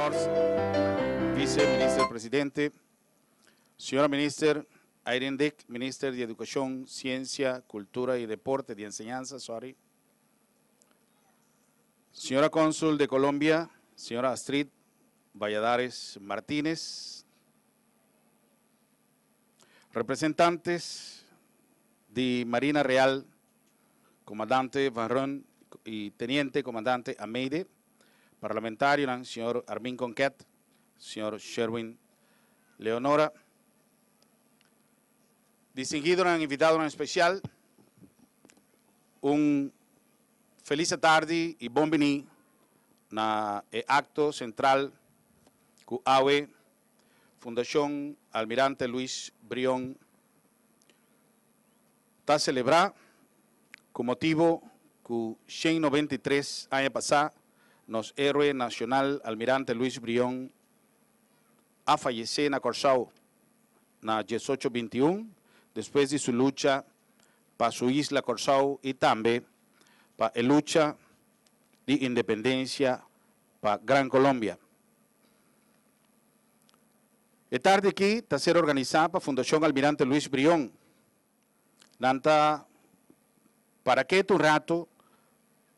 Dowers, Vice Minister Presidente, Señora Minister Irene Dick, Minister di Educacion, Ciencia, Cultura y Deporte, di Enseñansa, sorry. Señora Cónsul de Colombia, señora Astrid Valladares Martínez, representantes di Marina Real, Comandante Van Run y Teniente Comandante Ameide, parlamentarionan señor Armin Conquet, señor Sherwin Leonora, distinguidonan invitadonan especial, un feliz atardi y bon bini na e acto central cu awe Fundacion Almirante Luis Brion ta celebra cu motibo cu 193 aña pasa nos heroe nacional Almirante Luis Brion a fayece na Corsou na 1821 despues di su lucha pa su isla Corsou y tambe pa e lucha di independencia pa Gran Colombia. E tardi aki ta ser organisa pa Fundacion Almirante Luis Brion. Nan ta para ketu un rato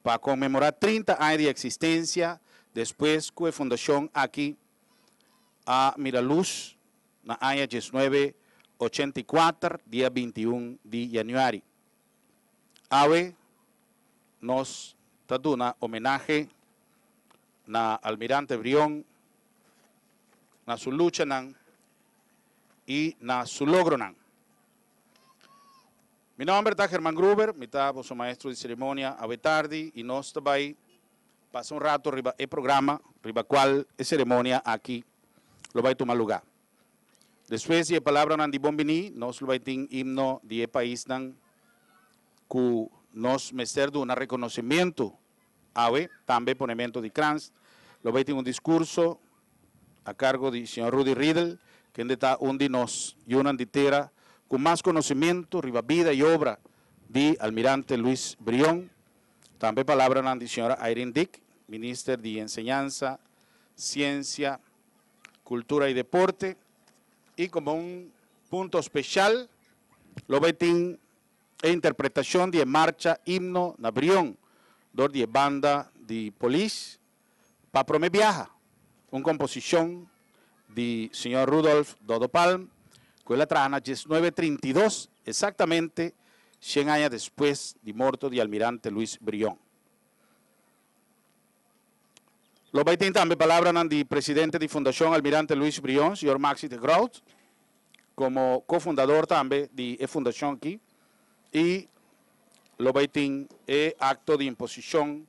pa conmemora 30 aña di existencia despues cu e fundacion aki a mira luz na aña 1984, dia 21 di januari. Awe nos ta duna homenahe na Almirante Brion, na su luchanan y na su logronan. Mi nomber ta German Gruber, mi ta boso maestro di ceremonia awe tardi y nos ta bay pasa un rato riba e programa riba cual e ceremonia aki lo bay tuma luga. Despues di e palabranan di bon bini, nos lo bay tin himno di e paisnan cu nos mester duna reconocimiento awe, tambe ponemento di krans. Lo bay tin un discurso a cargo di señor Rudy Riedel, kende ta un di nos yunan di tera cu mas conocimiento riba bida y obra di Almirante Luis Brion. Tambe palabranan di señora Irene Dick, Minister di Enseñansa, Ciencia, Cultura y Deporte. Y como un punto special, lo bay tin e interpretacion di e marcha himno na Brion door di e banda di polis pa prome biaha, un composicion di señor Rudolf Dodo Palm cu el a traha na 1932, exactamente 100 aña despues di morto di Almirante Luis Brion. Lo bay tin tambe palabranan di presidente di Fundacion Almirante Luis Brion, señor Maxi de Groot, como cofundador tambe di e fundacion aki, y lo bay tin e acto di imposicion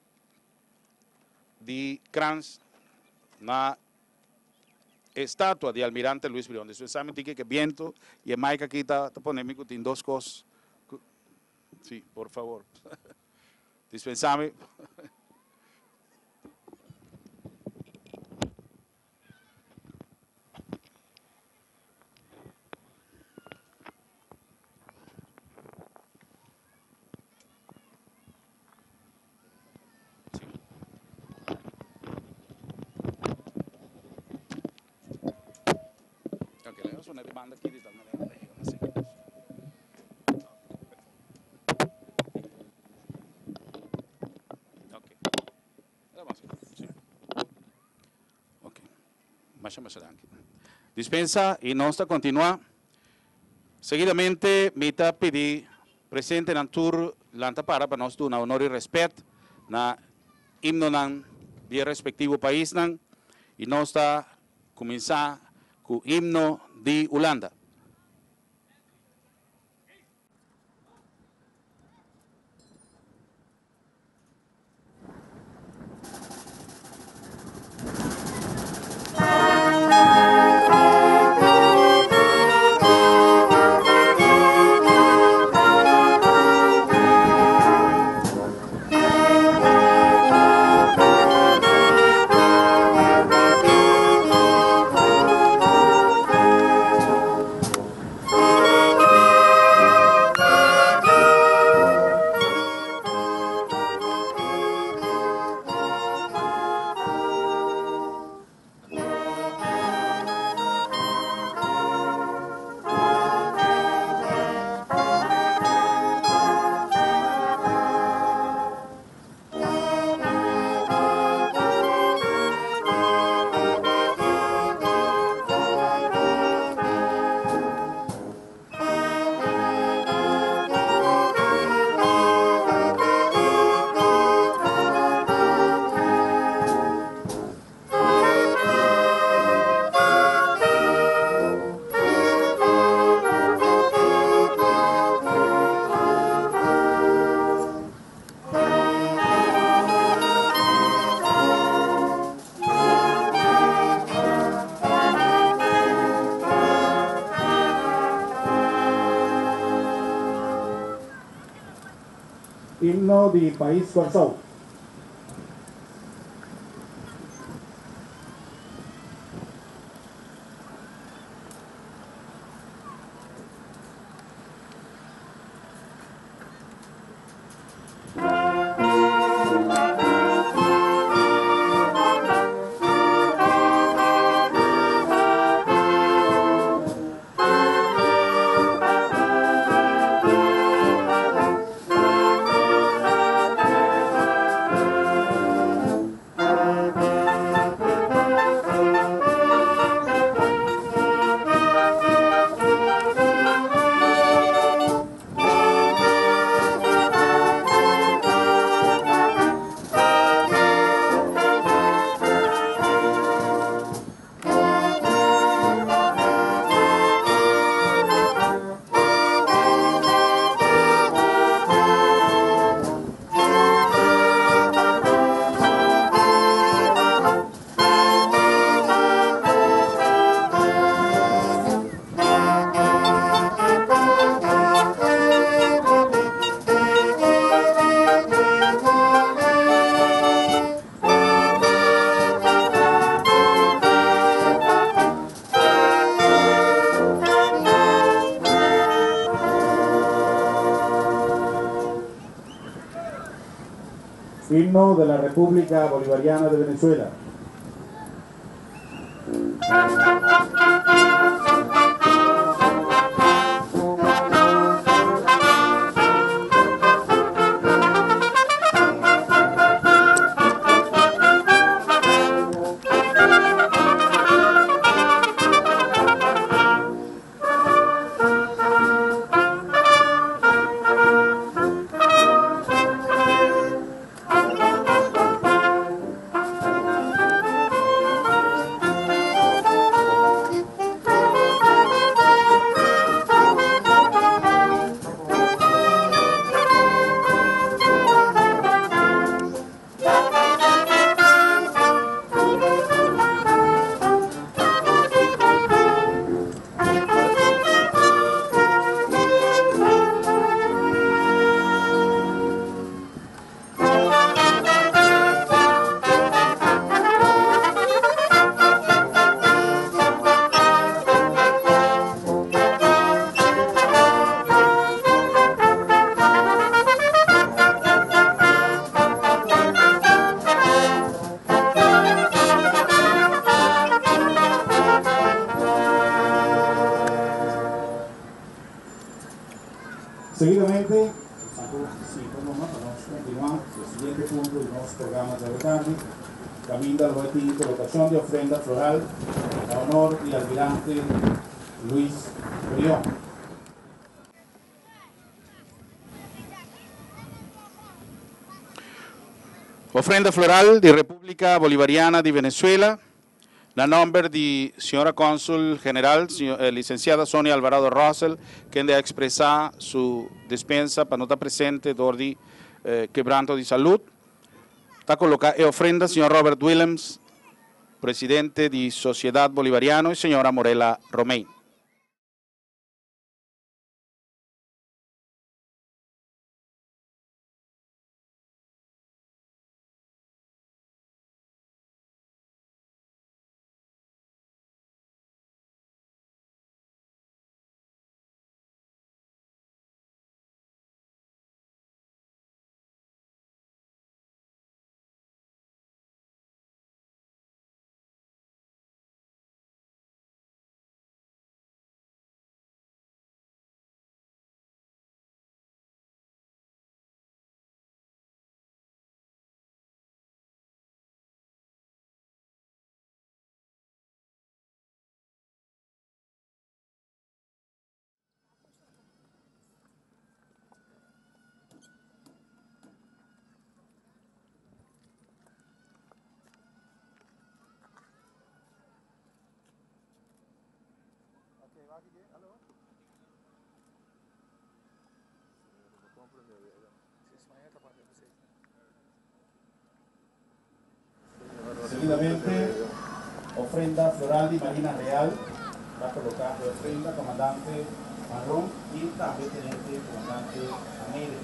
di krans na e estatua di Almirante Luis Brion. Despues sa mi tin ke biento y e mic aki ta pone mi cu tin dos cos. Si, por favor. Dispensa mi. Ok, le vamos a poner banda aquí de tal manera. Así. Ok. Sí. Ok. Masha masha danki. Dispensa y nos ta continua. Seguidamente mi ta pidi presentenan tur lanta para pa nos duna honor y respet na himnonan di e respectivo paisnan y nos ta cuminsa cu himno di Hulanda. Himno di Pais Kòrsou. Himno de la República Bolivariana de Venezuela. Seguidamente, si, pa nos kontinuá e siguiente punto di nos programa di atardi, kaminda lo tin kolokashon di ofrenda floral na honor di almirante Luis Brion. Ofrenda floral di Repúblika Bolivariana di Venezuela, na nòmber di señora Kònsul General, lisensiada Sonia Alvarado Russell, kende a ekspresá su despensa pa no ta presente dor di kebranto di salud. Ta koloká e ofrenda señor Robert Willems, presidente di Sosiedat Bolivariano i señora Morela Romein. Seguidamente, ofrenda floral di Marina Real ta koloká e ofrenda Komandante Marron i tambe Tenente Komandante Amelia.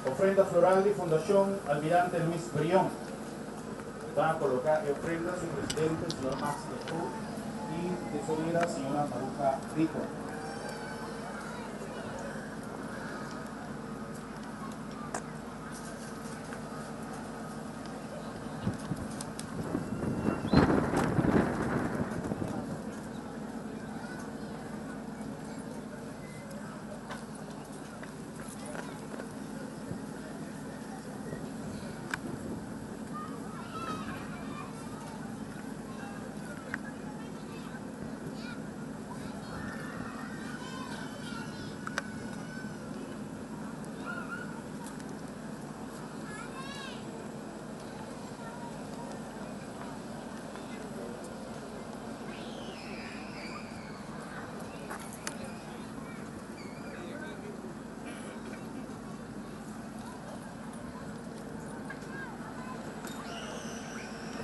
Ofrenda floral di Fundacion Almirante Luis Brion. Ta coloca e ofrenda su presidente señor Max Defoe y tesorera señora Maruja Rico.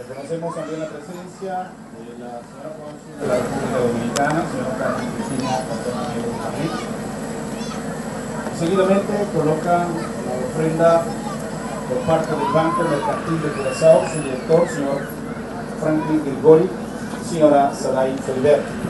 Reconocemos también la presencia de la señora cónsul de la República Dominicana, señora Carmen Cristina Madrid. Seguidamente colocan la ofrenda por parte del Banco Mercantil de Curazao, su director, señor Franklin Grigori, señora Saray Feliberto.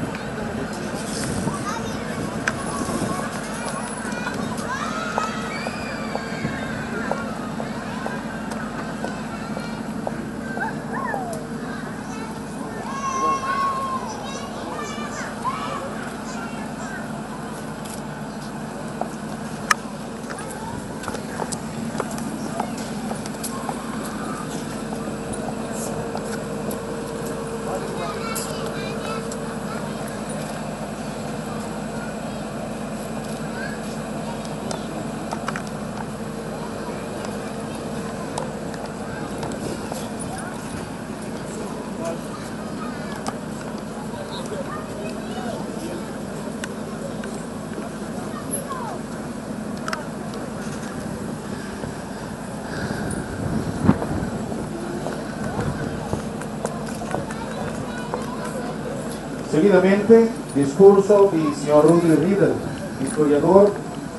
Seguidamente, discurso di señor Rudy Riedel, historiador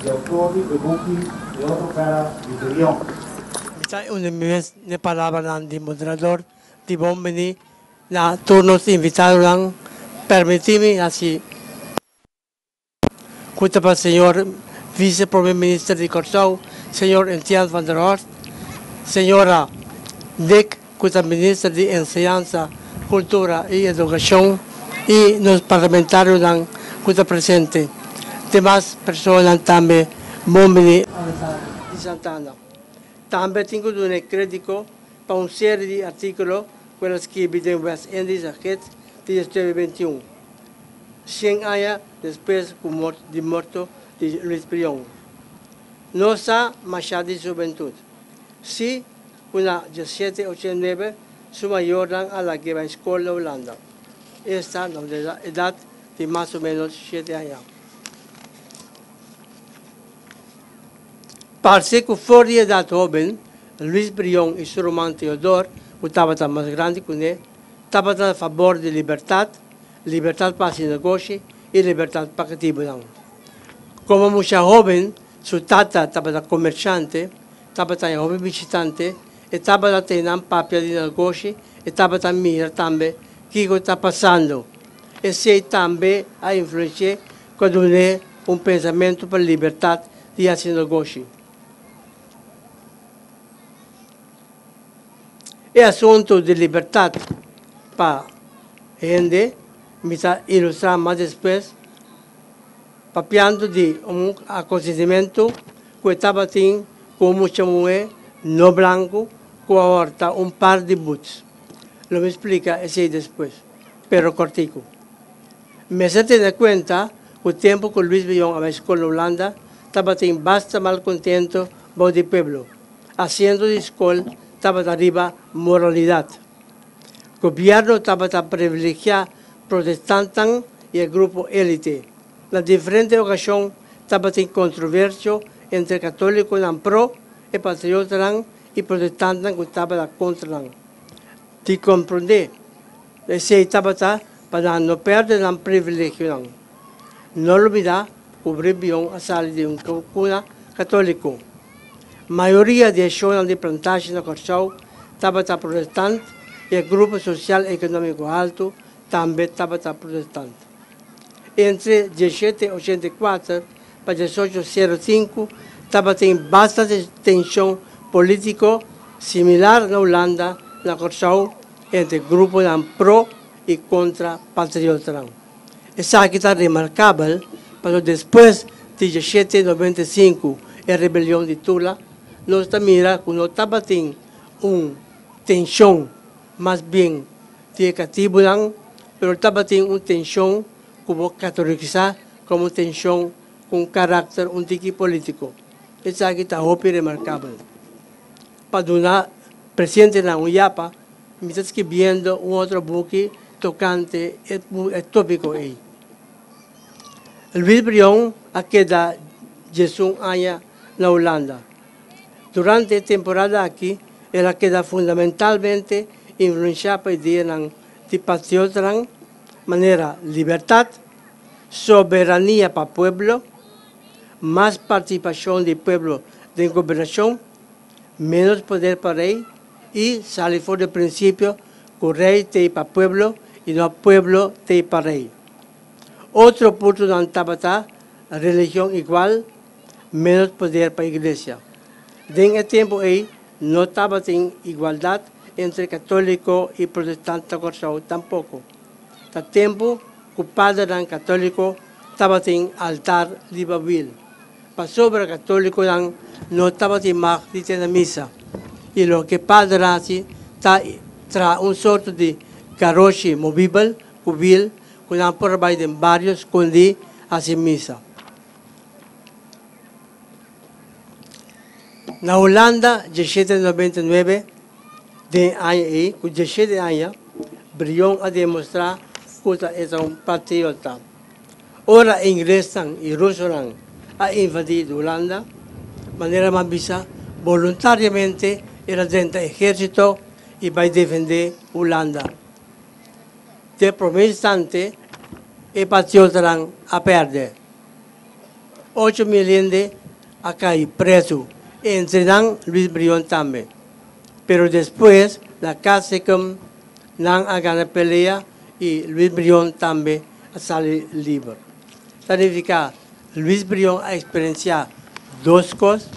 y autor di e buki E Otro Cara di Brion. Mi ta uni mi mes n'e palabranan di moderador di bon bini na tur nos invitadonan. Permiti mi hasi ku ta pa señor Vice Prome Minister di Kòrsou, señor Etienne van der Horst, señora Nick ku ta Minister di Enseñansa, Kultura i Edukashon i nos parlamentarionan ku ta presente. Demas personanan tambe bon bini di Santana. Tambe tin ku duna e krédiko pa un serie di artíkulo ku el a skibi den West Indies Gids di diesnuebe 21, shen aña despues ku di morto di Luis Brion. No sa mashá di su hubentut. Sí ku na diesshete 89 su mayornan a lag'é bai skol na Hulanda. Esta na un edat di mas o ménos shete aña. Parse ku for di edat hóben, Luis Brion i su ruman Theodor, ku tabata mas grandi kuné, tabata na fabor di libertat, libertat pa hasi negoshi i libertat pa katibunan. Komo mucha hóben, su tata tabata komershante, tabata e hopi bishitante, e tabata tei nan papia di negoshi, e tabata mira tambe kiko ta pasando. Esei tambe a influensh'é ku a dun'é un pensamentu pa libertat di hasi negoshi. E asuntu di libertat pa hende mi ta ilustrá mas despues papiando di un akontesimentu ku e tabatin ku un mucha muhé no blanku ku a hòrta un par di buts. Lo mi splika esei despues, pero kòrtiku. Mester tene kuenta ku tempu ku Luis Brion a bai skol na Hulanda tabatin basta malkontento bou di pueblo. Asiento di skol tabata riba moralidat. Gobièrnu tabata privilegiá protestantnan i e grupo élite. Na diferente okashon tabatin kontroversio entre katólikonan pro e patriotanan i protestantnan ku tabata kontra nan. Di komprondé, esei tabata pa nan no pèrdè nan privilegionan. No lubidá ku Bribion a sali di un kuna katóliko. Mayoria di e shonnan di plantashi na Kòrsou tabata protestant i e grupo sosial ekonómiko haltu tambe tabata protestant. Entre 1784 pa 1805 tabatin basta tenshon polítiko similar na Hulanda na Kòrsou entre gruponan pro i kontra patriotanan. Esaki ta remarkabel pasobra despues di 1795, e rebelion di Tula, nos ta mira ku no tabatin un tenshon mas bien di e katibunan, pero tabatin un tenshon ku bo kategorisá komo tenshon ku un karakter un tiki polítiko. Esaki ta hopi remarkabel. Pa duna presientenan un yapa, mi ta skibiendo un otro buki tokante e tópiko ei. Luis Brion a keda 11 aña na Hulanda. Durante e temporada aki el a keda fundamentalmente influensiá pa ideanan di patriotanan manera libertat, soberania pa pueblo, mas partisipashon di pueblo den gobernashon, ménos poder pa rei i sali for di prinsipio ku rei t'ei pa pueblo i no pueblo t'ei pa rei. Otro puntonan tabata religion igual, ménos poder pa iglesia. Den e tempu ei no tabatin igualdat entre katóliko i protestant na Kòrsou tampoko. Ta tempu ku padernan katóliko tabatin altar riba wil, pasobra katólikonan no tabatin mag di tene misa i loke pader hasi ta traha un sorto di garoshi movibel ku wil ku nan por a bai den bario skondí hasi misa. Na Hulanda 1799, den aña ei, ku 17 aña, Brion a demostrá ku ta e ta un patriota. Ora inglesnan i rusonan a invadí Hulanda, manera m'a bisa, boluntariamente el a drenta ehérsito i bai defendé Hulanda. Den promé instante e patriotanan a pèrdè. 8000 hende a kai prezu, entre nan Luis Brion tambe. Pero despues na Castricum nan a gana pelea i Luis Brion tambe a sali liber. Ta nifiká Luis Brion a eksperensiá dos kos,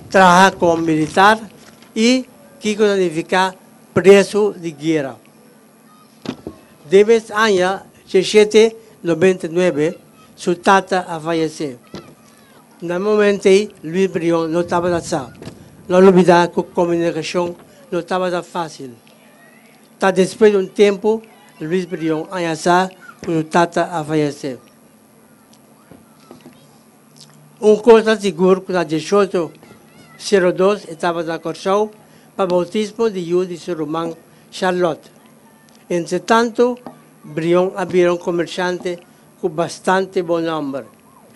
traha komo militar i kiko ta nifiká prezu di guera. Den mes aña 1799 su tata a fayesé. Na e momento ei Luis Brion no tabata sa. No lubidá ku komunikashon no tabata fásil. Ta despues di un tempu Luis Brion haña sa ku su tata a fayesé. Un kos ta sigur ku na 1802 e tabata na Kòrsou pa boutismo di yu di su ruman Charlotte. Entretantu Brion a bira un komershante ku bastante bon nòmber.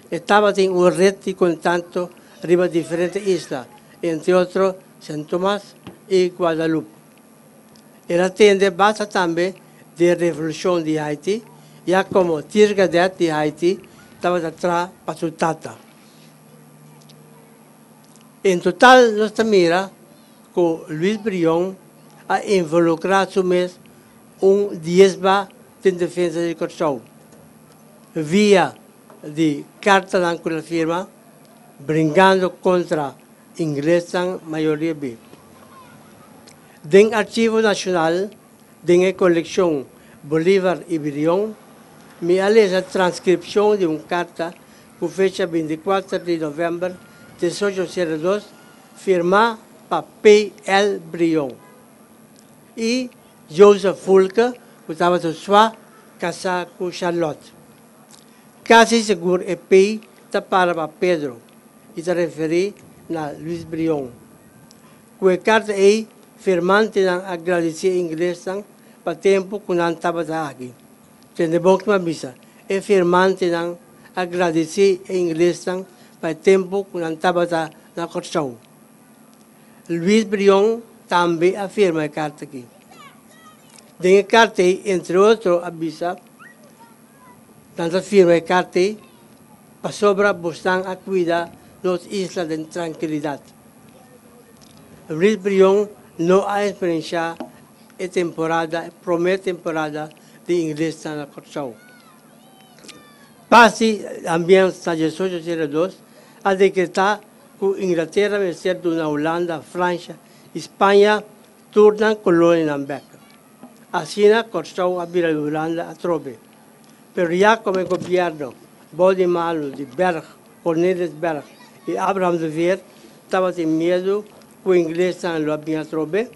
E tabatin un ret di kontakto riba diferente isla, entre otro Sint Tomas i Guadalupe. El a tende basta tambe di e revolushon di Haiti, ya komo tirgadet di Haiti tabata traha pa su tata. En total nos ta mira ku Luis Brion a involukrá su mes un diesba den defensa di Kòrsou via di kartanan ku el a firma bringando kontra inglesnan mayoria bi. Den Archivo Nashonal, den e kolekshon Bolívar i Brion, mi a lesa transkripshon di un karta ku fecha 24 di novèmber 1802, firmá pa PL. Brion i Joseph Fulke, ku tabata sua kasá ku Charlotte. Kasi sigur e P ta para pa Pedro i ta referí na Luis Brion. Ku e karta ei, firmantenan a gradisí e inglesnan pa tempu ku nan tabata aki. Tende bon ki mi a bisa, e firmantenan a gradisí e inglesnan pa e tempu ku nan tabata na Kòrsou. Luis Brion tambe a firma e karta aki. Den e karta ei, entre otro, a bisa, Nan ta firma e karta ei pasobra bosnan a kuida nos isla den trankilidat. Luis Brion no a eksperenshá e temporada, e promé temporada di inglesnan na Kòrsou. Pas di Amiens na 1802 a dekretá ku Inglatera mester duna Hulanda, Fransha i Spaña tur nan kolonianan bèk. Asina Kòrsou a bira di Hulanda atrobe. Pero ya komo e gobièrnu bou di mano di Berg, Cornelis Berg i Abraham de Veer tabatin miedu ku inglesnan lo a bin atrobe,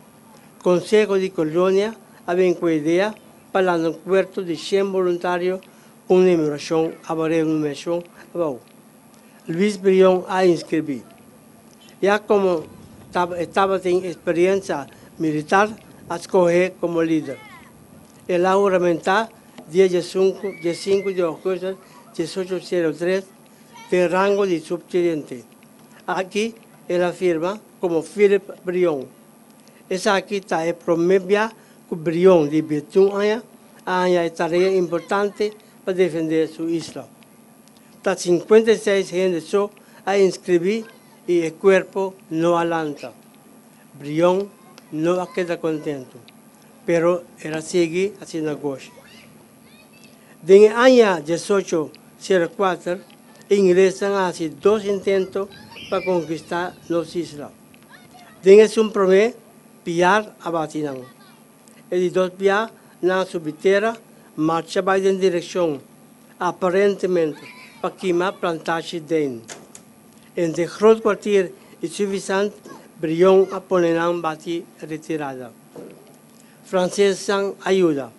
Konseho di Kolonia a bin ku e idea pa lanta un kuerto di shen boluntario ku un numerashon abou renumerashon abou. Luis Brion a inskribí. Ya komo e tabatin eksperiensia militar a skoh'é komo lider. El a huramentá dia diesinku di ougùstùs 1803 den rango di suptenente. Aki el a firma komo Philip Brion. Esaki ta e promé bia ku Brion di 21 aña a haña e tarea importante pa defendé su isla. Ta 56 hende so a inskribí i e kuerpo no a lanta. Brion no a keda kontentu, pero el a sigui hasi negoshi. Den e aña 1804, e inglesnan a hasi dos intento pa konkistá nos isla. Den esun promé, Piar a bati nan. E di dos bia nan a subi tera, marcha bai den direkshon, aparentemente pa kima plantashi Den. Entre Groot Kwartier i Suffisant, Brion a pone nan bati retirada. Fransesnan a yuda,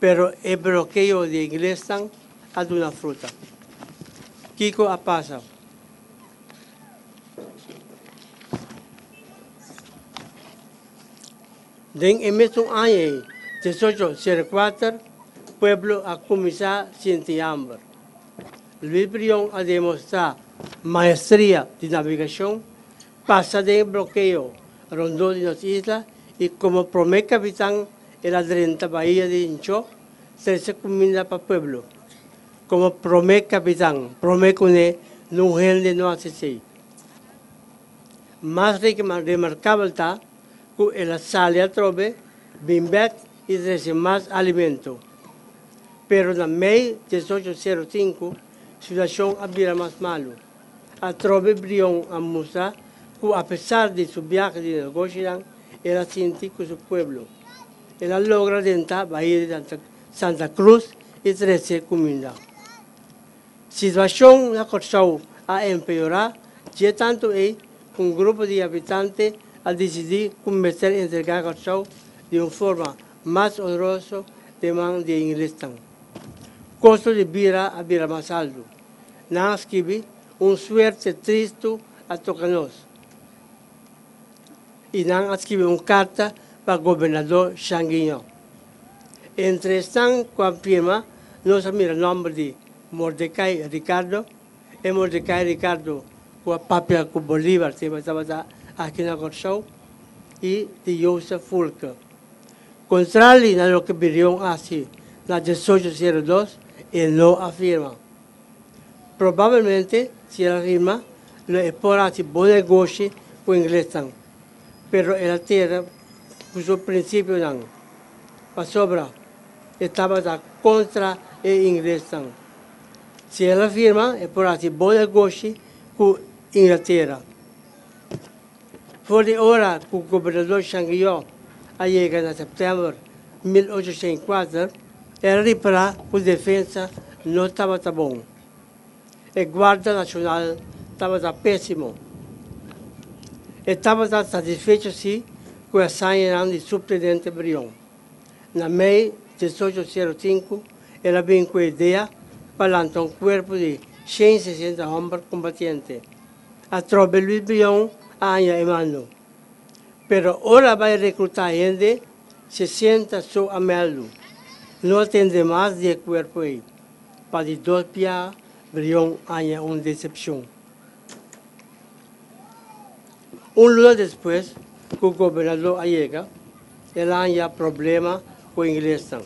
pero e blokeo di inglesnan a duna fruta. Kiko a pasa? Den e mesun aña ei, 1804, pueblo a kuminsá sinti hamber. Luis Brion a demostrá maestria di nabegashon, pasa den e blokeo rondó di nos isla i komo promé kapitan el a drenta Bahia di Inchó trese kuminda pa pueblo. Komo promé kapitan, promé kuné nun hende no hasi esei. Mas remarkabel ta ku el a sali atrobe, bin bèk i trese mas alimento. Pero na mei 1805 situashon a bira mas malu. Atrobe Brion a mustra ku apesar di su biahe di negoshinan el a sinti ku su pueblo. El a logra drenta Bahia di Santa Cruz i trese kuminda. Situashon na Kòrsou a empeorá dje tantu ei ku un grupo di habitante a disidí ku mester entregá Kòrsou di un forma mas honroso den man di e inglesnan. Kosto di bira a bira mas altu. Nan a skibi, Un suerte tristu a toka nos. I nan a skibi un karta pa gobernador Changuignon. Entre esnan ku a firma nos a mira nòmber di Mordecai Ricardo, e Mordecai Ricardo ku a papia ku Bolívar tempu e tabata aki na Kòrsou, i di Joseph Fulke. Kontrali na loke Brion a hasi na 1802, e no a firma. Probablemente si el a firma lo e por hasi bon negoshi ku inglesnan, pero el a tera ku su prinsipionan, pasobra e tabata kontra e inglesnan. Si el a firma e por hasi bon negoshi ku Inglatera. For di ora ku gobernador Changuillot a yega na sèptèmber 1804, el a ripará ku defensa no tabata bon. E Guarda Nashonal tabata pésimo. E tabata satisfecho sí ku e hazañanan di Subtenente Brion. Na mei 1805 el a bin ku e idea pa lanta un kuerpo di 160 hòmber kombatiente. Atrobe Luis Brion a haña e mando. Pero ora a bai rekrutá hende, 60 so a mèldu. No a tende mas di e kuerpo ei. Pa di dos biaha Brion haña un desepshon. Un luna despues ku gobernador a yega, el a haña problema ku inglesnan.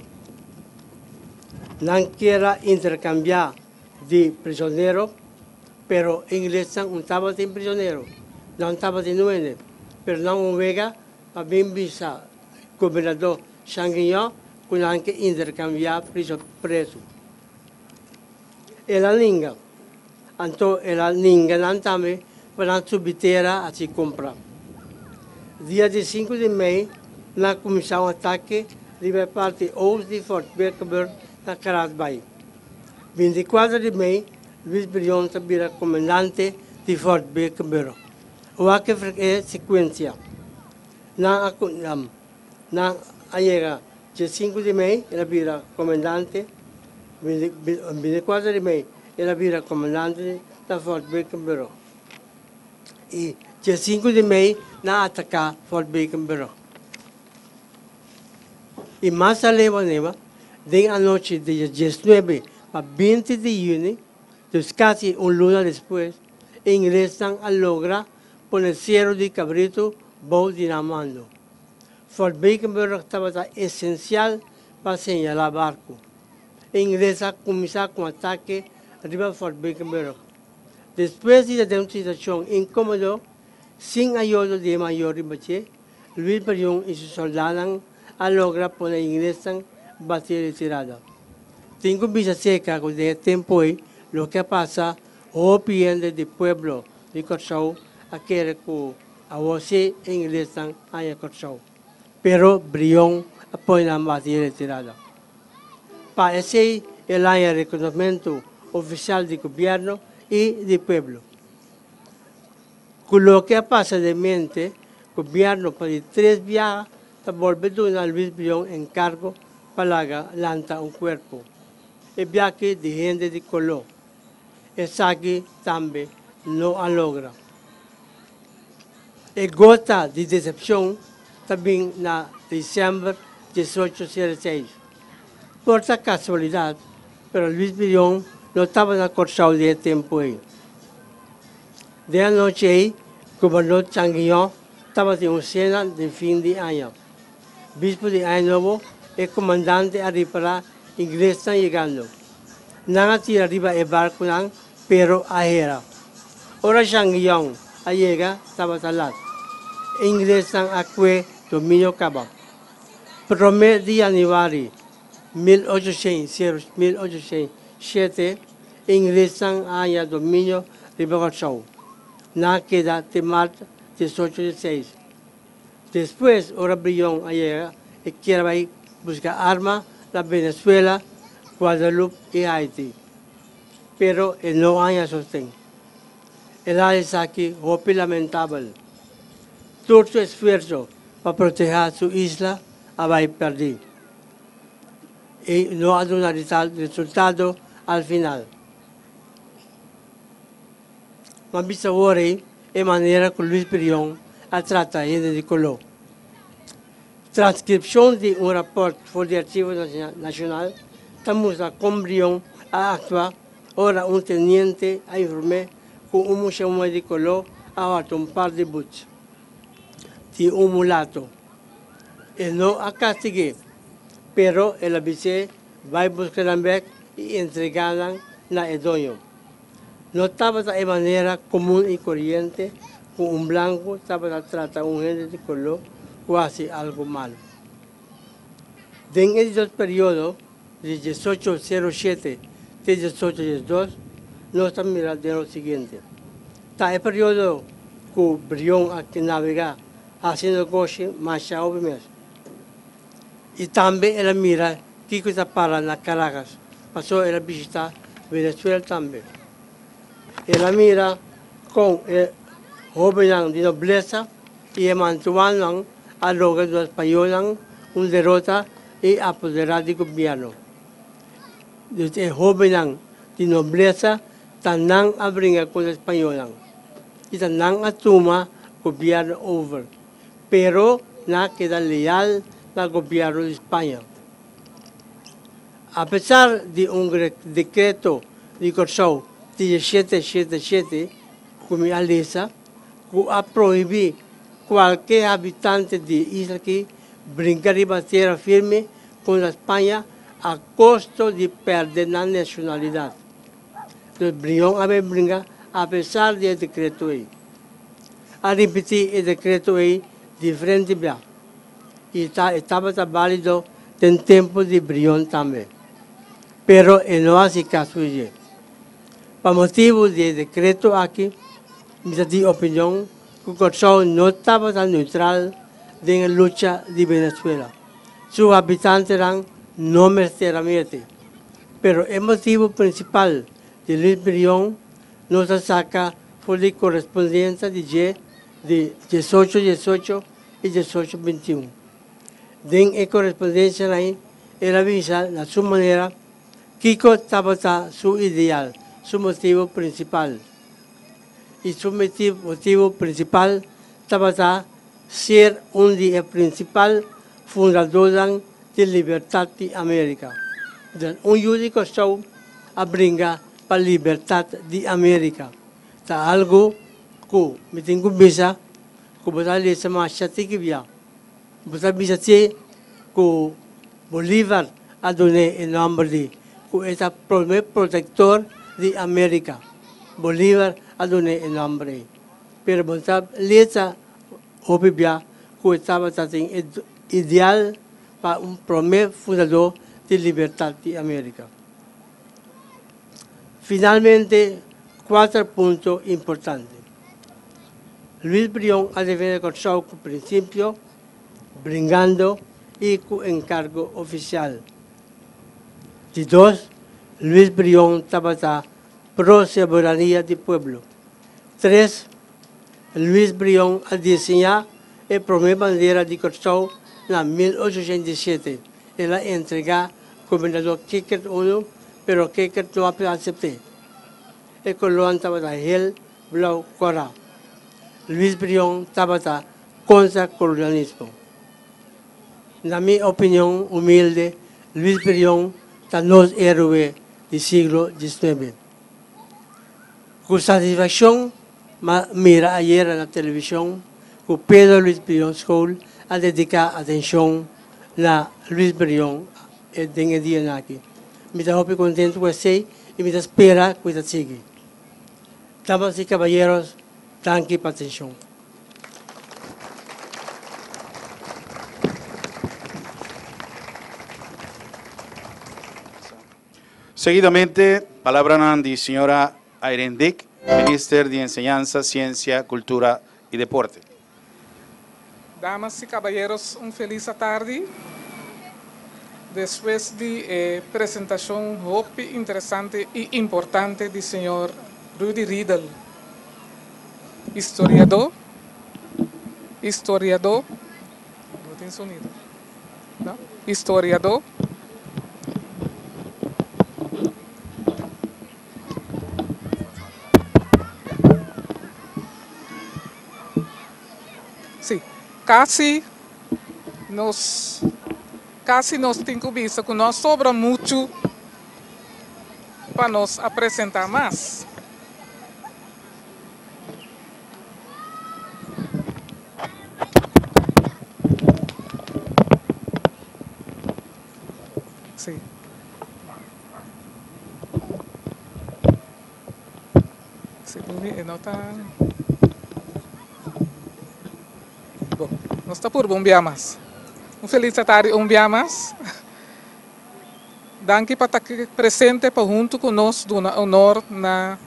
Nan kier a interkambiá di prisonero, pero inglesnan un tabatin prisonero, nan tabatin nuende. Pero nan un wega pa bin bisa gobernador Sanguillon ku nan ke interkambiá priso prezu. El a ninga. Anto el a ninga nan tambe pa nan subi tera hasi kompra. Dia di sinku di mei nan a kuminsá un atake riba e parti oost di Fort Beekenburg na Kralsbaai. 24 di mei Luis Brion ta bira komandante di Fort Beekenburg. Wak e sekuensia. Nan a nan a yega dje sinku di mei el a bira komandante, 24 di mei el a bira komandante na Fort Beekenburg. I dje sinku di mei nan a ataká Fort Beekenburg. I mas aleu aneba, den anochi di dje 19 pa 20 di yüni, dus kasi un luna despues, e inglesnan a logra pone Seru di Cabrito bou di nan mando. Fort Beekenburg tabata esensial pa señalá barku. E ingles a kuminsá ku un atake riba Fort Beekenburg. Despues di ta den un situashon inkómodo, sin ayudo di e mayor riba dje, Luis Brion i su sòldánan a logra pone e inglesnan bati retirada. Tin ku bisa seka ku den e tempu ei loke a pasa hopi hende di pueblo di Kòrsou a kere ku awor sí e inglesnan haña Kòrsou. Pero Brion a pone nan bati retirada. Pa esei el haña rekonosmentu ofisial di gobièrnu i di pueblo. Ku loke a pasa den mente, gobièrnu pa di tres biaha ta bolbe duna Luis Brion enkargo pa laga lanta un kuerpo. E biaha di hende di koló. Esaki tambe no a logra. E gota di desepshon ta bin na desèmber 1806. Por ta kasualidat, pero Luis Brion no tabata na Kòrsou den e tempu ei. Den anochi ei, gobernador Changuillon tabatin un sena den fin di aña. Bispo di Aña Nobo, e komandante a ripará inglesnan yegando. Nan a tira riba e barkunan, pero a hera. Ora Changuillon a yega, tabata lat. E inglesnan a kue dominio kaba. Promé di yanüari 1807, e inglesnan a haña dominio riba Kòrsou. Nan a keda te mart 1806. Despues, ora Brion a yega, e kier a bai buska arma na Venezuela, Guadeloupe i Haiti. Pero e no a haña sosten. El a esaki hopi lamentabel. Tur su esfuerso pa protehá su isla a bai pèrdí i no a duna resultado al final. M'a bisa awor ei e manera ku Luis Brion a trata hende di koló. Transkripshon di un rapòrt for di Archivo Nashonal ta mustra kon Brion a aktua ora un teniente a inform'é ku un mucha muhé di koló a hòrta un par di buts di un mulato. E no a kastig'é, pero el a bis'é bai buska nan bèk i entregá nan na e doño. No tabata e manera komun i koriente ku un blanku tabata trata un hende di koló ku hasi algu malu. Den e di dos periodo, di 1807 te 1812, nos ta mira den lo siguiente. Ta e periodo ku Brion a nabegá hasi negoshi masha hopi mes. I tambe el a mira kiko ta para na Caracas, pasobra el a bishitá Venezuela tambe. El a mira kon e hóbennan di noblesa i e mantuannan a logra duna spañolnan un derota i apoderá di gobièrnu. Dus e hóbennan di noblesa ta nan a bringa kontra e spañolnan i ta nan a tuma gobièrnu over. Pero nan a keda leal na gobièrnu di Spaña. Apesar di un dekreto di Kòrsou 1777 ku mi a lesa, ku a prohibí kualke habitante di e isla aki brinka riba tera firme kontra Spaña a kosto di pèrdè nan nashonalidat. Dus Brion a bai brinka apesar di e dekreto ei. a ripití e dekreto ei diferente bia i ta e tabata bálido den tempu di Brion tambe. Pero e no hasi kaso di dje. Pa motibu di e dekreto aki mi ta di opinion ku Kòrsou no tabata neutral den e lucha di Venezuela. Su habitantenan no mester a mete. Pero e motibu prinsipal di Luis Brion nos a saka for di korespondensia di dje di diesocho diesocho i diesocho bintiun. Den e korespondensianan ei el a bisa na su manera kiko tabata su ideal, su motibu prinsipal. I su motibu prinsipal tabata ser un di e prinsipal fundadónan di libertat di Amérika. Den un yu di Kòrsou a bringa pa libertat di Amérika. Ta algu ku mi tin ku bisa ku bo ta lesa masha tiki bia. Bo ta bisa si ku Bolívar a dun'é e nòmber di ku e ta promé protektor di Amérika. Bolívar a dun'é e nòmber ei. Pero bo ta lesa hopi bia ku e tabata tin e ideal pa un promé fundadó di libertat di Amérika. Finalmente, kuater punto importante. Luis Brion a defende Kòrsou ku prinsipio, bringando i ku enkargo ofisial. Di dos, Luis Brion tabata pro soberania di pueblo. Tres, Luis Brion a diseñá e promé bandera di Kòrsou na 1807. El a entregá gobernador Kikkert unu, pero Kikkert no a asept'é. E kolónan tabata hel, blou, kòrá. Luis Brion tabata kontra kolonialismo. Na mi opinion humilde, Luis Brion ta nos héroe di siglo diesnuebe. Ku satisfakshon m'a mira ayera na televishon ku Pedro Luis Brion School a dediká atenshon na Luis Brion den e dianan aki. Mi ta hopi kontentu ku esei i mi ta spera ku e ta sigui. Damas i kabayeros, danki pa atenshon. Seguidamente, palabranan di señora Irene Dick, Minister di Enseñansa, Ciencia, Cultura y Deporte. Damas y caballeros, un feliz atardi. Despues di e presentacion hopi interesante y importante di señor Rudy Riedel, historiador, historiador, no tin sonido, no, historiador, Sí, casi nos casi nos tin cu bisa cu no a sobra mucho pa nos a presenta mas. Sí. Segun mi e no ta. Bon, nos ta purba un bia mas. Un felis atardi un bia mas. Danki pa ta presente pa huntu ku nos duna honor na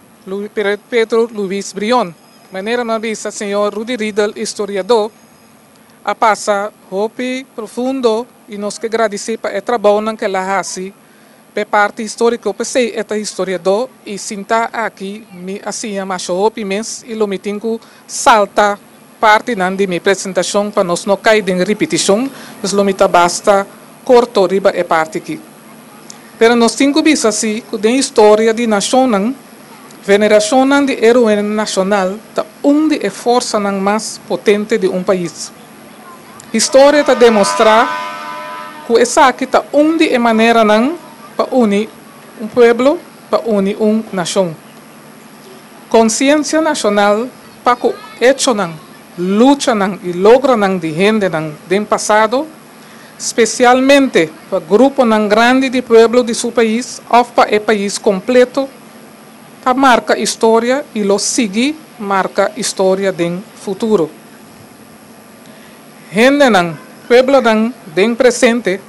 Pedro Luis Brion. Manera mi a bisa señor Rudy Riedel, historiadó, a pasa hopi profundo i nos ke gradisí pa e trabounan ku el a hasi p'e parti históriko. P'esei e ta historiadó i sintá aki mi a siña masha hopi mes i lo mi tin ku salta partinan di mi presentashon pa nos no kai den ripitishon, pues lo mi ta basta korto riba e parti aki. Pero nos tin ku bisa si ku den historia di nashonnan, venerashonnan di héroenan nashonal ta un di e forsanan mas potente di un pais. Historia ta demostrá ku esaki ta un di e maneranan pa uni un pueblo, pa uni un nashon. Konsiensia nashonal pa ku echonan, luchanan i logronan di hendenan den pasado, spesialmente pa gruponan grandi di pueblo di su pais òf pa e pais kompleto, ta marka historia i lo sigui. marka historia den futuro. Hendenan, pueblonan den presente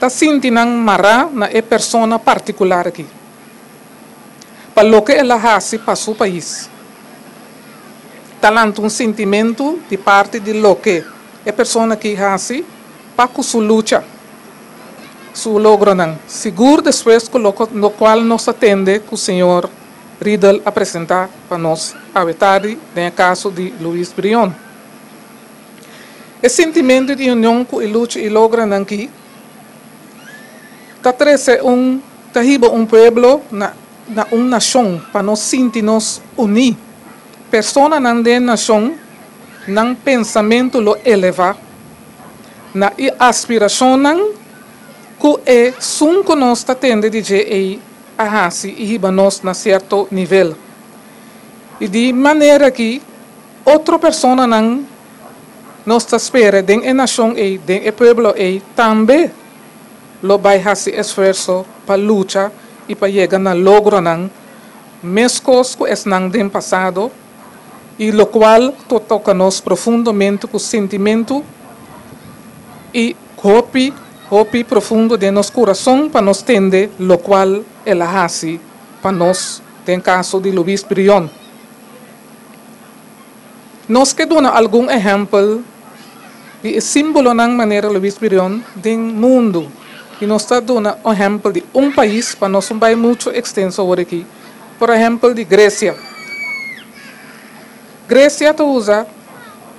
ta sinti nan mará na e persona partikular akí, pa loke el a hasi pa su pais. Ta lanta un sintimentu di parti di loke e persona akí hasi pa ku su lucha, su logronan, sigur despues ku lokual nos a tende ku señor Riedel a presentá pa nos awe tardi den e kaso di Luis Brion. E sintimentu di union ku e lucha i logronan akí ta trese un ta hiba un pueblo na na un nashon pa nos sinti nos uní. Personanan den nashon nan pensamentu lo elevá na e aspirashonnan ku esun ku nos ta tende di dje ei a hasi i hiba nos na sierto nivel. I di manera ki otro personanan nos ta spera den e nashon ei, den e pueblo ei tambe lo bai hasi esfuerso pa lucha i pa yega na logronan meskos ku esnan den pasado i lokual ta toka nos profundamente ku sintimentu i hopi hopi profundo den nos kurason pa nos tende lokual el a hasi pa nos den kaso di Luis Brion. Nos ke duna algun ehèmpel di e símbolonan manera Luis Brion den mundu i nos ta duna ehèmpel di un pais pa nos no bai muchu ekstenso awor aki, por ehèmpel di Gresia. Gresia ta usa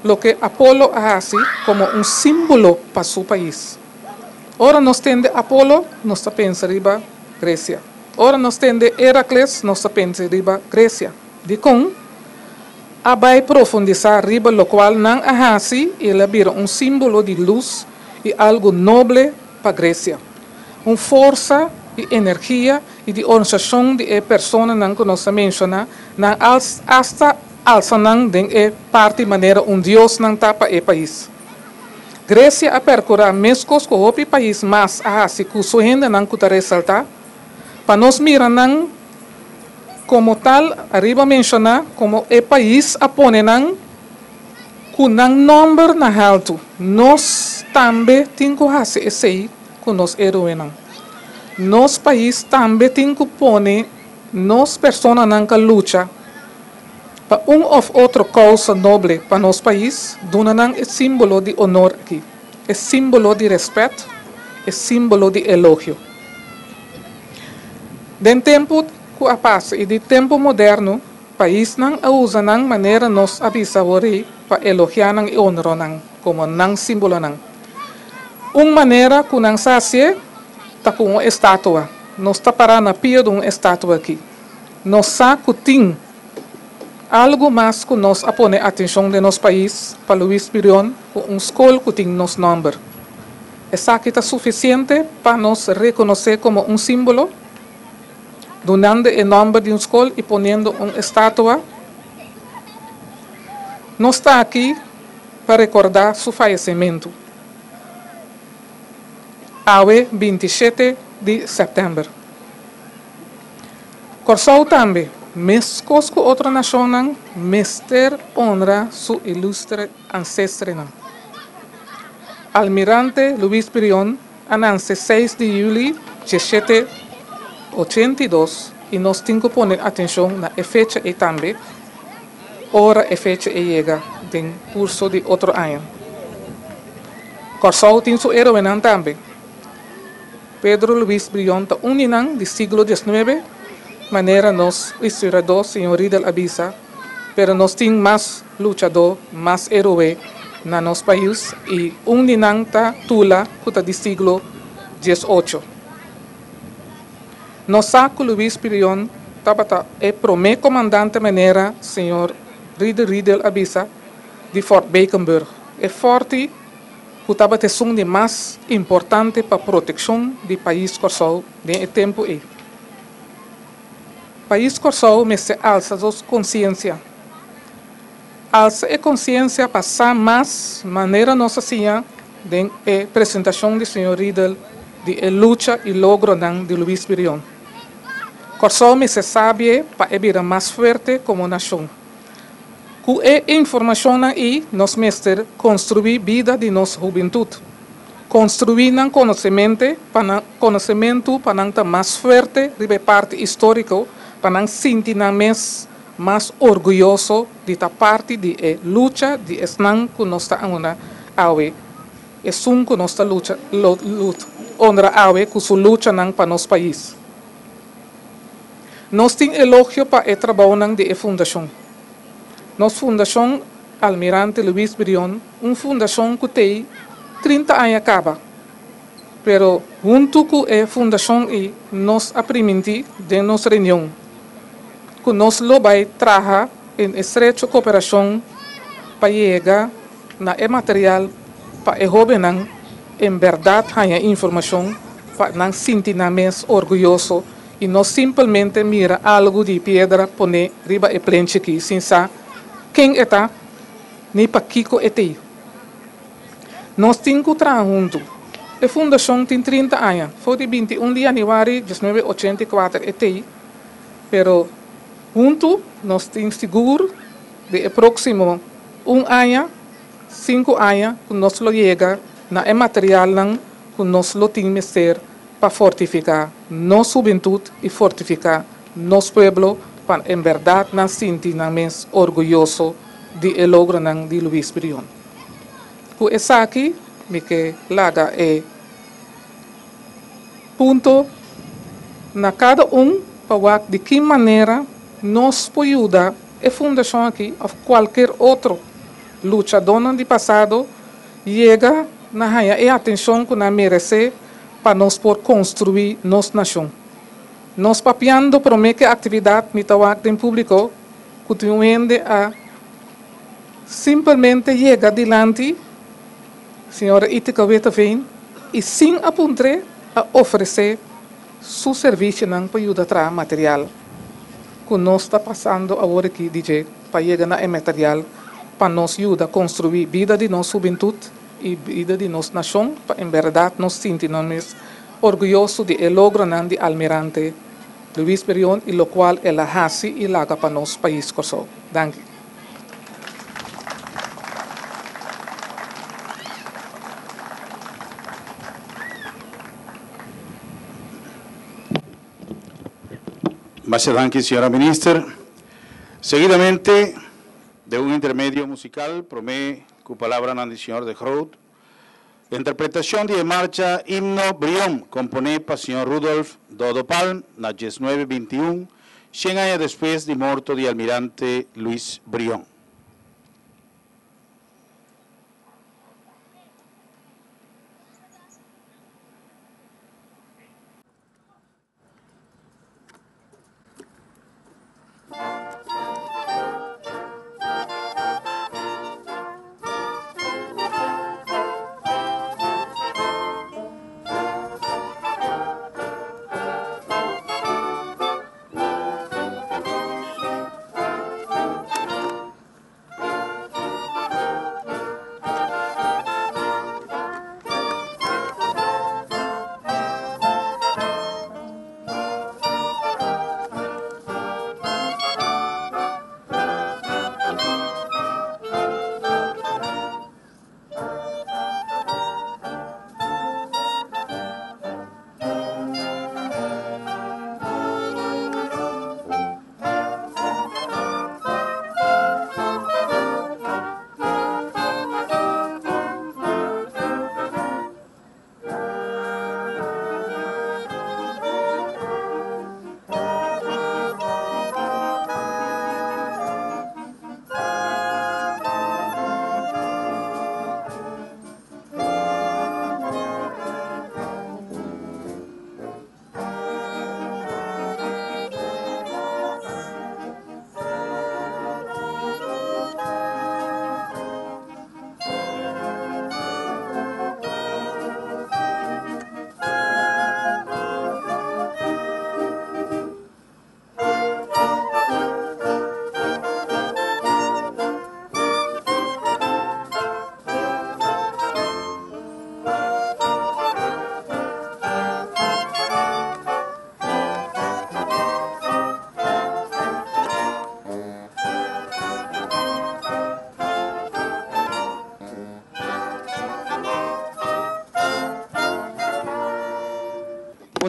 loke Apolo a hasi komo un símbolo pa su pais. Ora nos tende Apolo, nos ta pensa riba Gresia. Ora nos tende Heracles, nos ta pensa riba Gresia. Dikon? A bai profundisá riba lokual nan a hasi i el a bira un símbolo di lus i algu noble pa Gresia. Un forsa i energia i di organisashon di e personanan ku nos a menshoná, nan asta alsa nan den e parti manera un dios nan ta pa e pais. Gresia a perkurá meskos ku hopi pais mas a hasi ku su hendenan ku ta resaltá, pa nos mira nan komo tal ariba menshoná komo e pais a pone nan ku nan nòmber na haltu. Nos tambe tin ku hasi esei ku nos héroenan. Nos pais tambe tin ku pone nos personanan ku a lucha pa un òf otro kousa noble pa nos pais, duna nan e símbolo di honor akí, e símbolo di rèspèt, e símbolo di elogio. Den tempu ku a pasa i di tempu moderno, paisnan a usa nan manera nos a bisa awor ei pa elogiá nan i honra nan komo nan símbolonan. Un manera ku nan sa hasié ta ku un estatua. Nos ta pará na pia di un estatua akí. Nos sa ku tin algu mas ku nos a pone atenshon den nos pais pa Luis Brion ku un skol ku tin nos nòmber. Esaki ta sufisiente pa nos rekonosé komo un símbolo? Dunando e nòmber di un skol i poniendo un estatua? Nos ta aki pa rekordá su fayesementu awe 27 di sèptèmber. Kòrsou tambe, meskos ku otro nashonnan, mester honra su ilustre ansestrenan. Almirante Luis Brion a nanse 6 di yüli 1782 i nos tin ku pone atenshon na e fecha ei tambe ora e fecha ei yega den kurso di otro aña. Kòrsou tin su héroenan tambe. Pedro Luis Brion ta un di nan di siglo 19, manera nos historiadó señor Riedel a bisa, pero nos tin mas luchadó, mas héroe na nos pais i un di nan ta Tula ku ta di siglo 18. Nos sa ku Luis Brion tabata e promé komandante manera señor Riedel Riedel a bisa di Fort Beekenburg. E fòrti ku tabata esun di mas importante pa protekshon di pais Kòrsou den e tempu ei. Pais Kòrsou mester alsa su konsiensia. Alsa e konsiensia pa sa mas manera nos a siña den e presentashon di señor Riedel di e lucha i logronan di Luis Brion. Kòrsou mester sabi pa e bira mas fuerte komo nashon. Ku e informashonnan ei nos mester konstruí bida di nos hubentut. Konstruí nan konosemente pa nan konosementu pa nan ta mas fuerte riba e parti históriko, pa nan sinti nan mes mas orguyoso di ta parti di e lucha di esnan ku nos ta honra awe, esun ku nos ta lucha honra awe ku su luchanan pa nos pais. Nos tin elogio pa e trabounan di e fundashon. Nos Fundashon Almirante Luis Brion, un fundashon ku tei 30 aña kaba, pero huntu ku e fundashon ei nos a primintí den nos reunion ku nos lo bai traha en estrecho koperashon pa yega na e material pa e hóbennan en bèrdat haña informashon pa nan sinti nan mes orguyoso i no simpelmente mira algu di piedra poné riba e plenchi akí sin sa ken e ta ni pakiko e t'ei. Nos tin ku traha huntu. E fundashon tin 30 aña, for di 21 di yanüari 1984 e t'ei, pero huntu nos tin sigur di e próksimo un aña, 5 aña ku nos lo yega na e materialnan ku nos lo tin mester pa fortifiká nos hubentut i fortifiká nos pueblo pa en bèrdat nan sinti nan mes orguyoso di e logronan di Luis Brion. Ku esaki mi ke laga e punto na kada un pa wak di ki manera nos por yuda e fundashon aki òf kualker otro luchadónan di pasado yega na haña e atenshon ku nan meresé pa nos por konstruí nos nashon. Nos papiando promé ku e aktividat mi ta wak den públiko ku tin un hende a simpelmente yega dilanti señora Itika Witteveen i sin a puntr'é a ofresé su servisionan pa yuda traha material ku nos ta pasando awor aki di dje pa yega na e material pa nos yuda konstruí bida di nos hubentut i bida di nos nashon pa en bèrdat nos sinti nos mes orguyoso di e logronan di Almirante Luis Brion i lokual el a hasi i laga pa nos pais Kòrsou. Danki. Masha danki, señora Minister. Seguidamente, den un intermedio musical, promé ku palabranan di señor De Groot, interpretashon di e marcha Himno Brion, komponé pa señor Rudolf Dodo Palm na 1921, 100 aña despues di morto di Almirante Luis Brion.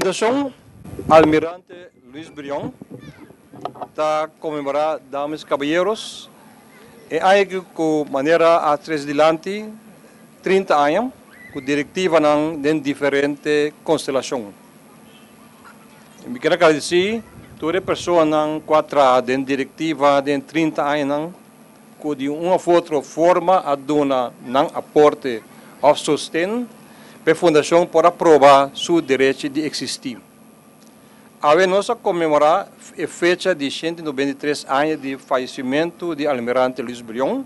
Fundashon Almirante Luis Brion ta konmemorá, damas i kabayeros, e aña aki ku manera a trese dilanti 30 aña ku direktivanan den diferente konstelashon. Mi kier a gradisí tur e personanan ku a traha den direktiva den 30 añanan ku di un òf otro forma a duna nan aporte òf sosten pa e fundashon por a proba su derechi di eksistí. Awe nos a konmemorá e fecha di 193 aña di fayesimentu di Almirante Luis Brion.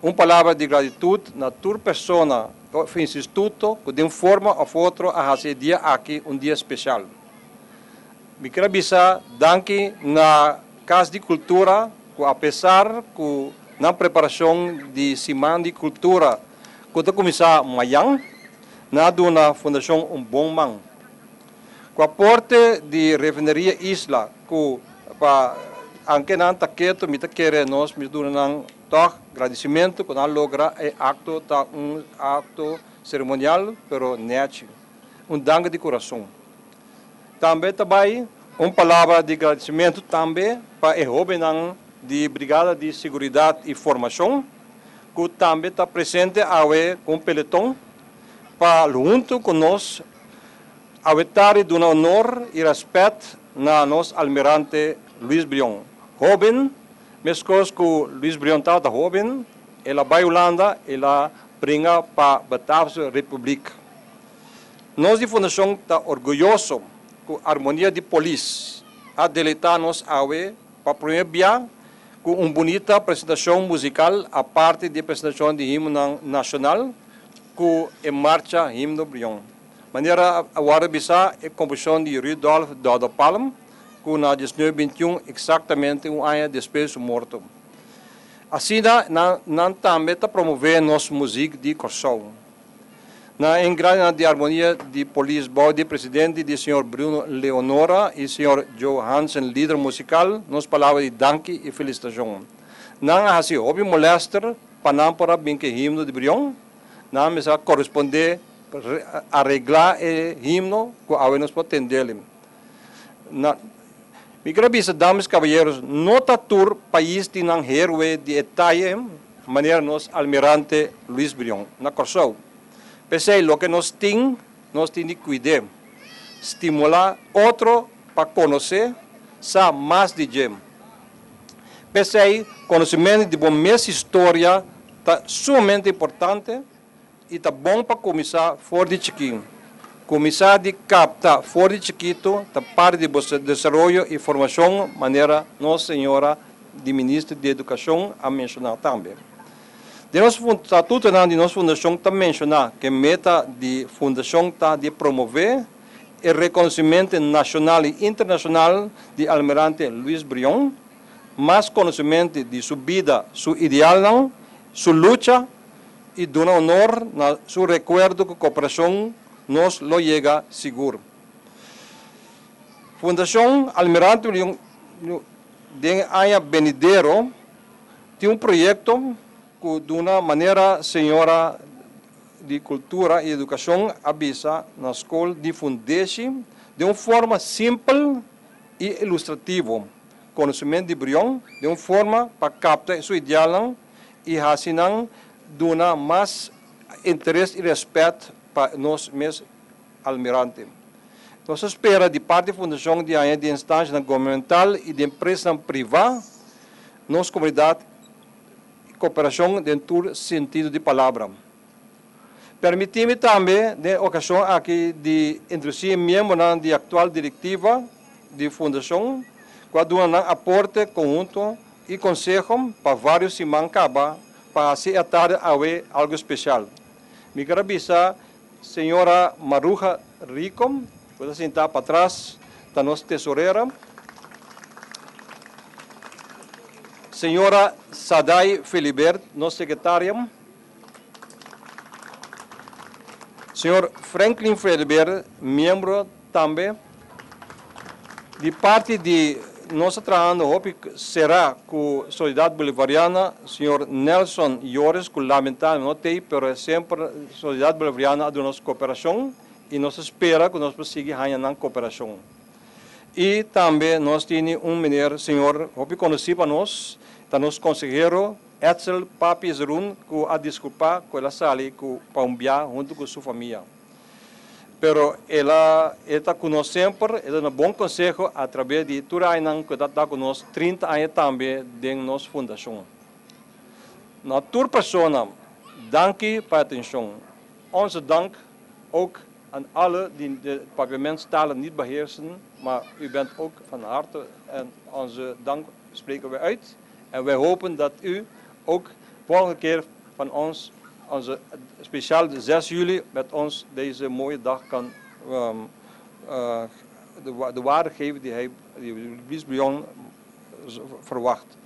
Un palabra di gratitut na tur persona òf instituto ku den forma òf otro a hasi e dia aki un dia spesial. Mi kier a bisa danki na Kas di Kultura ku apesar ku nan preparashon di Siman di Kultura ku ta kuminsá mayan, nan a duna fundashon un bon man. Ku aporte di Refineria Isla ku pa anke nan ta ketu mi ta kere nos mi ta duna nan tòg gradisimentu ku nan a logra e akto ta un akto seremonial pero nèchi. Un danki di kurason. Tambe ta bai un palabra di gradisimentu tambe pa e hóbennan di Brigada di Siguridat i Formashon ku tambe ta presente awe ku un peleton pa huntu ku nos awe tardi duna honor i rèspèt na nos Almirante Luis Brion. Hóben, meskos ku Luis Brion tabata hóben, el a bai Hulanda, el a bringa pa Bataafse Republiek. Nos di Fundashon ta orguyoso ku Armonia di Polis a deleitá nos awe pa promé bia ku un bunita presentashon musikal aparte di e presentashon di himnonan nashonal ku e marcha Himno Brion. Manera a wòrdu bisá e komposishon di Rudolf Dodo Palm ku na 1921 eksaktamente un aña despues su morto. Asina nan tambe ta promové nos muzik di Kòrsou. Na engrananan di Armonia di Polis bou di presidente di señor Bruno Leonora i señor Joe Hansen lider musikal nos palabra di danki i felisitashon. Nan a hasi hopi molèster pa nan por a bin ku e himno di Brion. Nan mester a korespondé areglá e himno ku awe nos por tendel. Na mi kere bisa damas i kabayeros no ta tur pais tin nan héroe di e taye manera nos Almirante Luis Brion na Kòrsou. P'esei loke nos tin, nos tin di kuid'é, stimulá otro pa konosé, sa mas di dje. P'esei konosementu di bo mes historia ta sumamente importante i ta bon pa kuminsá for di chikí. Kuminsá di kapta for di chikitu ta parti di bo desaroyo i formashon manera nos señora di Minister di Edukashon a menshoná tambe. Den nos statutonan di nos fundashon ta menshoná ku e meta di fundashon ta di promové e rekonosementu nashonal i internashonal di Almirante Luis Brion, mas konosementu di su bida, su idealnan, su lucha i duna honor na su rekuerdo ku koperashon nos lo yega sigur. Fundashon Almirante Brion den e aña benidero tin un proyekto ku duna manera señora di Kultura i Edukashon a bisa na skol di fundeshi den un forma simpel i ilustrativo konosementu di Brion den un forma pa kapta su idealnan i hasi nan duna mas interes i rèspèt pa nos mes Almirante. Nos ta spera di parti Fundashon di haña di instanshanan gubernamental i di empresanan privá nos komunidat koperashon den tur sentido di palabra. Permití mi tambe den e okashon aki di introdusí e miembronan di aktual direktiva di Fundashon ku a duna nan aporte konhunto i konseho pa vários siman kaba pa hasi e atardi awe algu spesial. Mi ker a bisa señora Maruja Rico, ku ta sintá patras, ta nos tesorera. Señora Saday Felibert, nos sekretaria. Señor Franklin Felibert, miembro tambe. Di parti di nos ta trahando hopi será ku Sociedad Bolivariana, señor Nelson Joris, ku lamentablemente no t'ei, pero semper Sociedad Bolivariana a duna nos koperashon. i nos ta spera ku nos por sigui haña nan koperashon. I tambe nos tini un meneer, señor, hopi konosí pa nos, ta nos konsehero Edsel Papi Zerun ku a diskulpá ku el a sali ku pa un bia huntu ku su famia. Pero el a e ta ku nos semper, e duna bon konseho a trabes di tur añanan ku e ta ta ku nos, 30 aña tambe den nos fundashon. Na tur persona, danki pa e atenshon. Onze dank ook aan alle die de Papiamentstalen niet beheersen, maar u bent ook van harte en onze dank spreken wij uit. En wij hopen dat u ook volgende keer van ons, onze speciaal de 6 juli, met ons deze mooie dag kan de waarde geven die hij, die Luis Brion verwacht.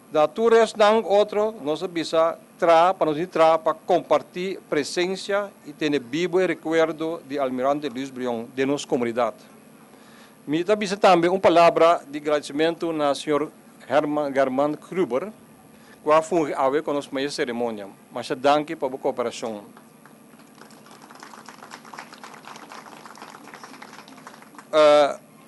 Na tur esnan otro nos a bisa traha pa nos ni traha pa kompartí presensia i tene bibu e rekuerdo di Almirante Luis Brion den nos komunidat. Mi ta bisa tambe un palabra di gradisimentu na señor Herman German Gruber ku a fungi awe ku nos mayor seremonia. Masha danki pa bo koperashon.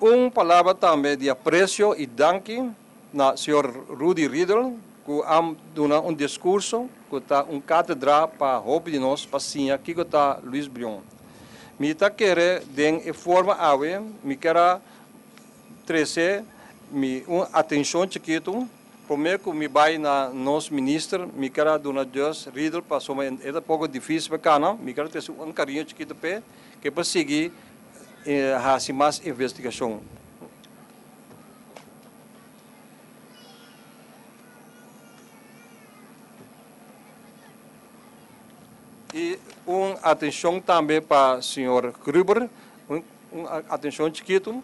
Un palabra tambe di apresio i danki na señor Rudy Riedel ku a duna un diskurso ku ta un katedra pa hopi di nos pa siña kiko ta Luis Brion. Mi ta kere den e forma awe mi ker a trese mi un atenshon chikitu prome ku mi bai na nos minister mi ker a duna Dios Riedel pasobra e ta poko difisil pa kana mi ker a trese un kariño chikitu p'e ke por sigui hasi mas investigashon. I un atenshon tambe pa señor Gruber, un atenshon chikitu.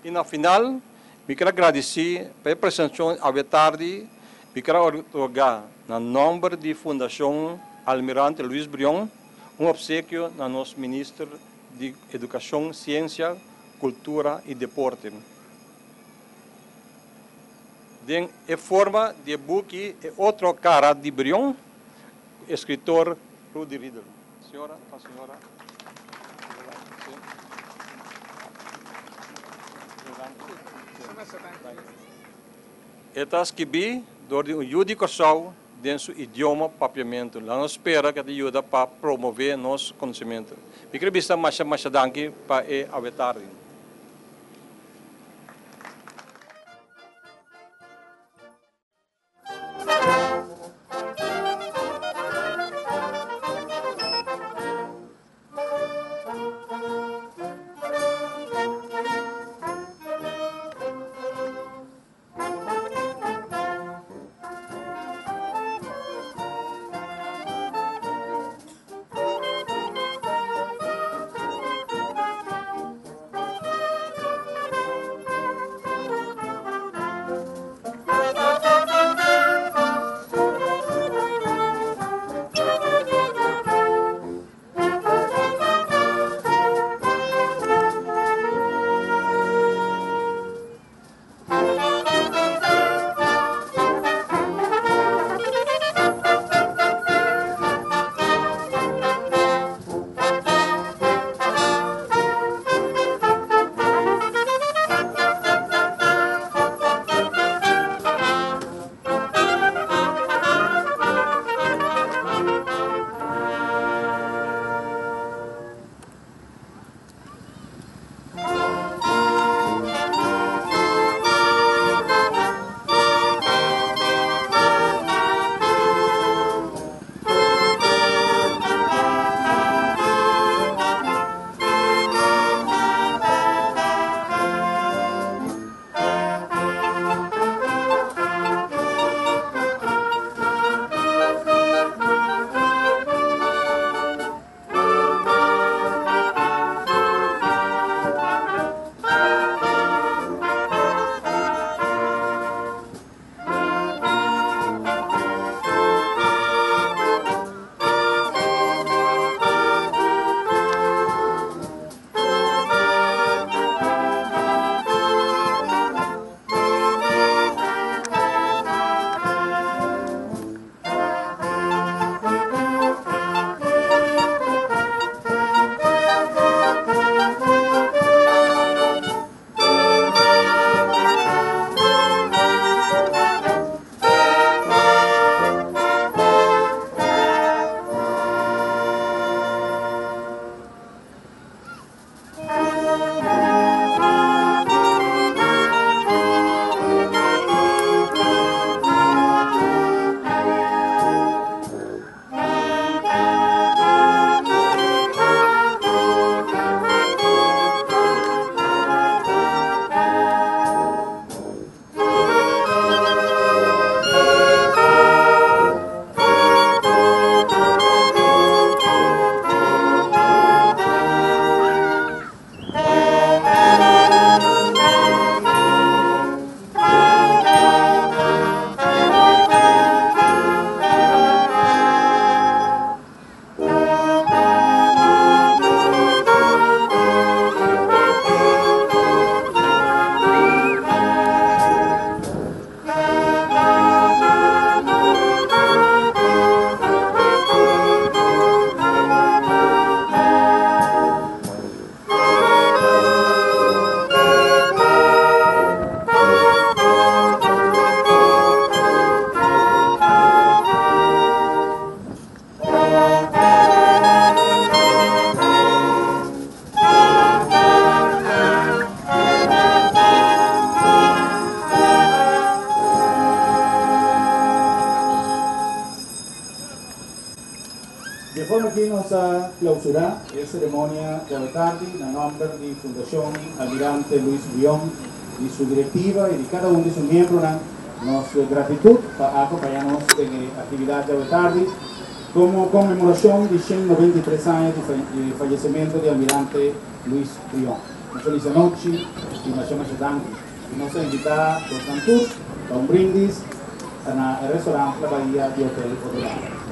I na final, mi ker a gradisí pa e presentashon awe tardi. Mi ker a otorgá na nòmber di Fundashon Almirante Luis Brion un opsekio na nos Minister di Edukashon, Siensia, Kultura i Deporte den e forma di e buki E Otro Kara di Brion, eskritor Rudy Riedel. Señora, pa señora. E ta skibí dor di un yu di Kòrsou den su idioma Papiamentu. La nos spera ku e ta yuda pa promové nos konosementu. Mi kere bisa masha masha danki pa e awe tardi. Asina aki nos ta klousurá e seremonia di atardi na nòmber di Fundashon Almirante Luis Brion, di su direktiva i di kada un di su miembronan, nos gratitut pa akompañá nos den e aktividat di atardi komo konmemorashon di 193 aña di fayesimentu di Almirante Luis Brion. Un felis anochi i masha masha danki. I nos ta invitá boso tur pa un brindis na restorant La Bahia di Hotel Otrobanda.